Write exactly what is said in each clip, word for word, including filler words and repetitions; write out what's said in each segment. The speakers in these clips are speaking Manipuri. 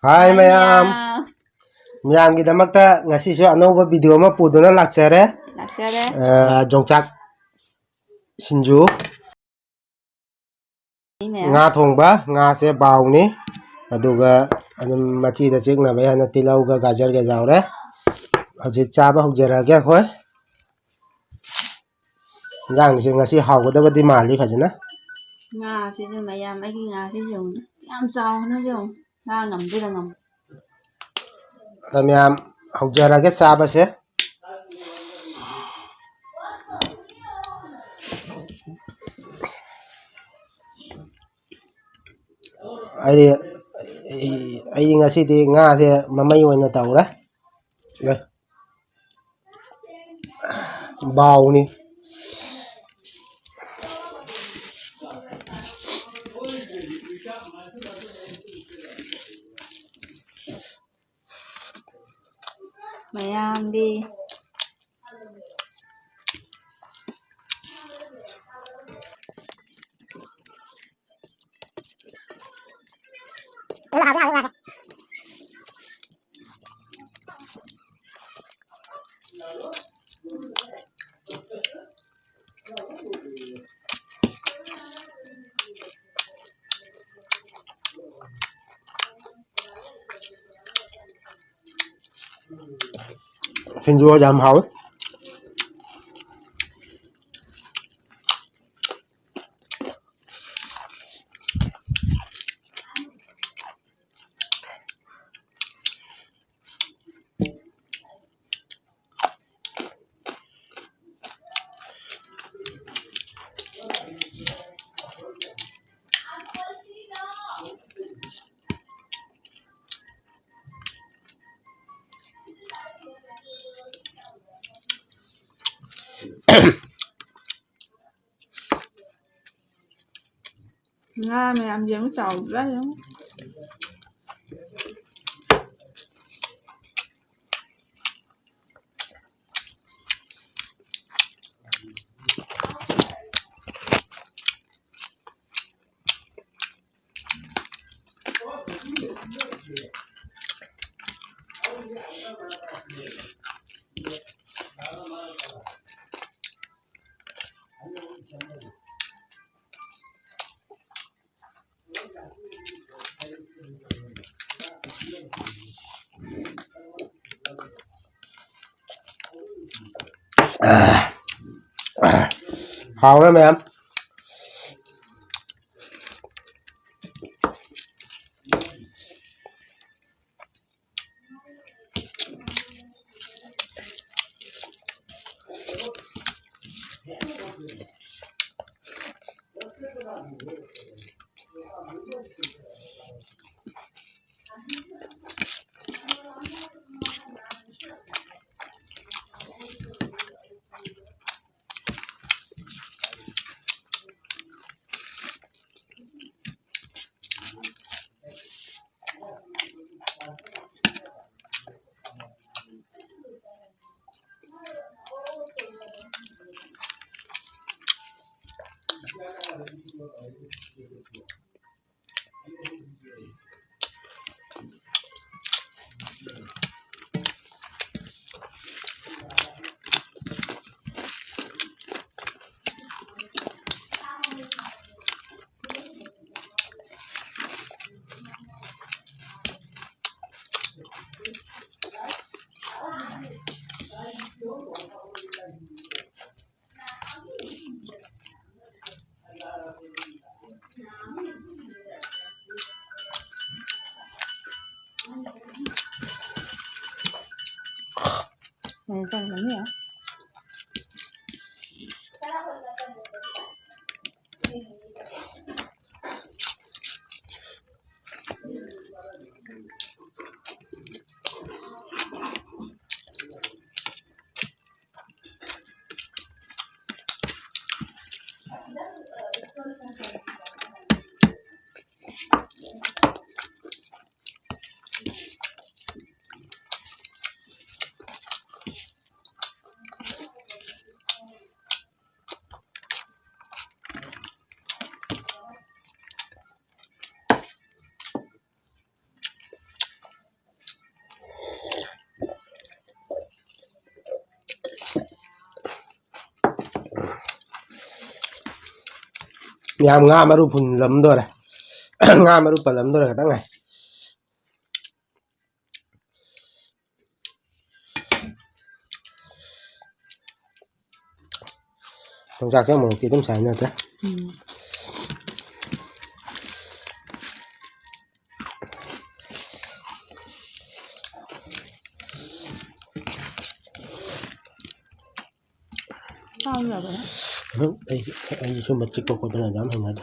ꯍꯥꯏ ꯃꯌꯥꯝ꯫ ꯃꯌꯥꯝꯒꯤꯗꯃꯛꯇ ꯉꯁꯤꯁꯨ ꯑꯅꯧꯕ ꯚꯤꯗꯤꯑꯣ ꯑꯃ ꯄꯨꯗꯨꯅ ꯂꯥꯛꯆꯔꯦ꯫ ꯂꯥꯛꯆꯔꯦ꯫ ꯑ, ꯌꯣꯡꯆꯥꯛ ꯁꯤꯡꯖꯨ꯫ ꯃꯌꯥꯝ꯫ ꯉꯥ ꯊꯣꯡꯕ, ꯉꯥꯁꯦ ꯕꯥꯎꯅꯤ꯫ ꯑꯗꯨꯒ ꯑꯗꯨꯝ ꯃꯆꯤꯗ ꯆꯤꯛꯅꯕ ꯍꯥꯏꯅ ꯇꯤꯜꯍꯧꯒ ꯒꯥꯖꯔꯒ ꯌꯥꯎꯔꯦ꯫ ꯍꯧꯖꯤꯛ ꯆꯥꯕ ꯍꯧꯖꯔꯛꯑꯒꯦ ꯑꯩꯈꯣꯏ꯫ ꯏꯟꯖꯥꯡꯁꯦ ꯉꯁꯤ ꯍꯥꯎꯒꯗꯕꯗꯤ ꯃꯥꯜꯂꯤ ꯐꯖꯅ꯫ ꯉꯥꯁꯤꯁꯨ ꯃꯌꯥꯝ, ꯑꯩꯒꯤ ꯉꯥꯁꯤꯁꯨ ꯌꯦꯡꯉꯨ꯫ ꯌꯥꯝ ꯆꯥꯎꯅꯁꯨ ꯌꯦꯡꯉꯨ꯫ ꯉꯥ ꯉꯝꯗꯣꯏꯔꯥ ꯉꯝ- ꯑꯗ ꯃꯌꯥꯝ ꯍꯧꯖꯔꯒꯦ ꯆꯥꯕꯁꯦ꯫ ꯑꯩꯗꯤ, ꯑꯩ, ꯑꯩꯗꯤ ꯉꯁꯤꯗꯤ ꯉꯥꯁꯦ ꯃꯃꯩ ꯑꯣꯏꯅ ꯇꯧꯔꯦ꯫ ꯕꯥꯎꯅꯤ꯫ ꯃꯌꯥꯝꯗꯤ꯫ ꯁꯤꯡꯖꯨ ꯌꯥꯝ ꯍꯥꯎꯋꯤ꯫ ꯉꯥ ꯃꯌꯥꯝ ꯌꯦꯡꯉꯨ, ꯆꯥꯎꯗ꯭ꯔꯥ ꯌꯦꯡꯉꯨ꯫ ꯍꯥꯎꯔꯦ ꯃꯌꯥꯝ꯫ ꯌꯥꯝ ꯉꯥ ꯃꯔꯨ ꯐꯨꯜꯂꯝꯗꯣꯔꯦ꯫ ꯉꯥ ꯃꯔꯨ ꯄꯜꯂꯝꯗꯣꯔꯦ ꯈꯇꯪ ꯉꯥꯏ꯫ ꯌꯣꯡꯆꯥꯛꯁꯦ ꯑꯃꯨꯛꯇꯤ ꯑꯗꯨꯝ ꯆꯥꯏ ꯅꯠꯇ꯭ꯔꯥ? ꯎꯝ꯫ ꯆꯥꯕ ꯌꯥꯕꯅꯦ꯫ ꯑꯗꯨꯝ ꯑꯩ, ꯑꯩꯗꯤ ꯁꯨꯝꯕ ꯆꯤꯛꯄ ꯈꯣꯠꯄꯅ ꯌꯥꯝ ꯍꯩꯅꯗꯦ꯫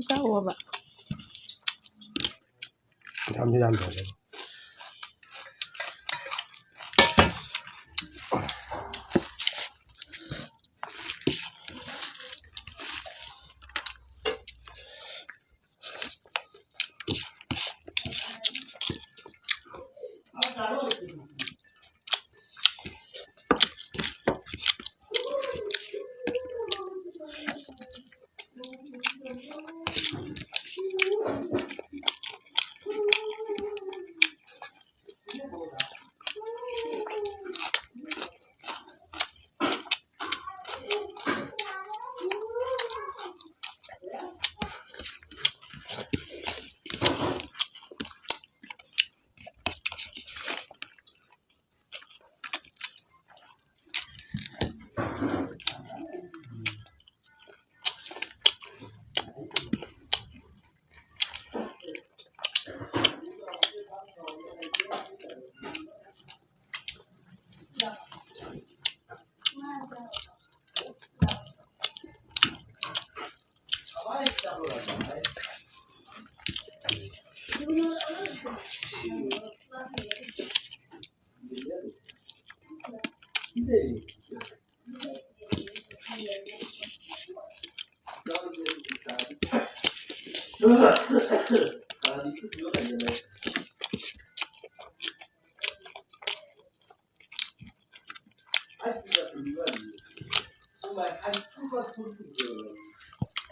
ꯆꯥꯎꯑꯣꯕ꯫ ꯌꯥꯝꯗꯤ ꯌꯥꯝꯗꯕꯅꯦ꯫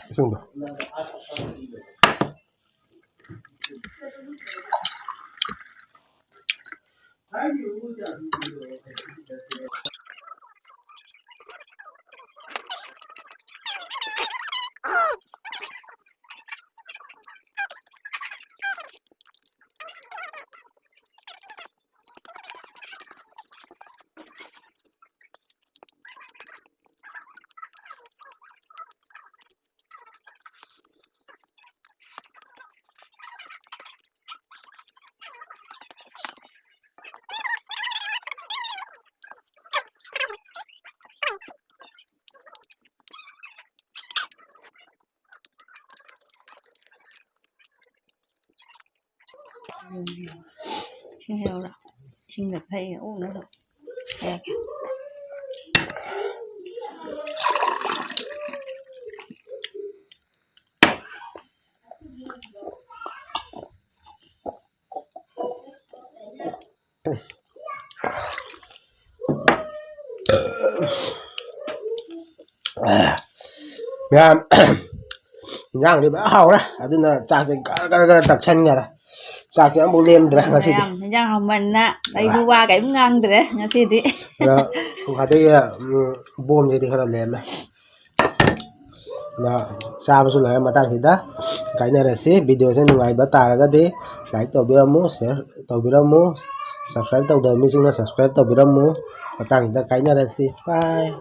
ꯏꯁꯤꯡꯗꯣ꯫ ꯏꯁꯤꯡ ꯍꯩꯔꯛꯎꯔꯥ? ꯏꯁꯤꯡꯗ ꯐꯩ ꯑꯣꯛꯅꯕ꯫ ꯍꯩꯔꯛꯀꯦ꯫ ꯃꯌꯥꯝ, ꯏꯟꯖꯥꯡꯗꯤ ꯐꯖꯅ ꯍꯥꯎꯔꯦ, ꯑꯗꯨꯅ ꯆꯥꯛꯁꯦ ꯒꯔ ꯒꯔ ꯒꯔ ꯇꯛꯁꯟꯈꯔꯦ꯫ ꯆꯥꯛꯁꯦ ꯑꯃꯐꯥꯎ ꯂꯦꯝꯗ꯭ꯔꯦ ꯉꯁꯤꯗꯤ꯫ ꯃꯌꯥꯝ ꯏꯟꯖꯥꯡ ꯍꯥꯎꯃꯟꯅ ꯑꯩꯁꯨ ꯋꯥ ꯀꯔꯤꯝ ꯉꯥꯡꯗ꯭ꯔꯦ ꯉꯁꯤꯗꯤ꯫ ꯑꯗꯣ ꯈ꯭ꯋꯥꯏꯗꯒꯤ, ꯎꯝ, ꯕꯣꯝꯁꯤꯗꯤ ꯈꯔ ꯂꯦꯝꯃꯦ꯫ ꯑꯗ ꯆꯥꯕꯁꯨ ꯂꯣꯏꯔ ꯃꯇꯥꯡꯁꯤꯗ ꯀꯥꯏꯅꯔꯁꯤ꯫ ꯚꯤꯗꯤꯑꯣꯁꯦ ꯅꯨꯡꯉꯥꯏꯕ ꯇꯥꯔꯒꯗꯤ like ꯇꯧꯕꯤꯔꯝꯃꯨ, share ꯇꯧꯕꯤꯔꯝꯃꯨ, subscribe ꯇꯧꯗꯕ ꯃꯤꯁꯤꯡꯅ subscribe ꯇꯧꯕꯤꯔꯝꯃꯨ꯫ ꯃꯇꯥꯡꯁꯤꯗ ꯀꯥꯏꯅꯔꯁꯤ꯫ Bye꯫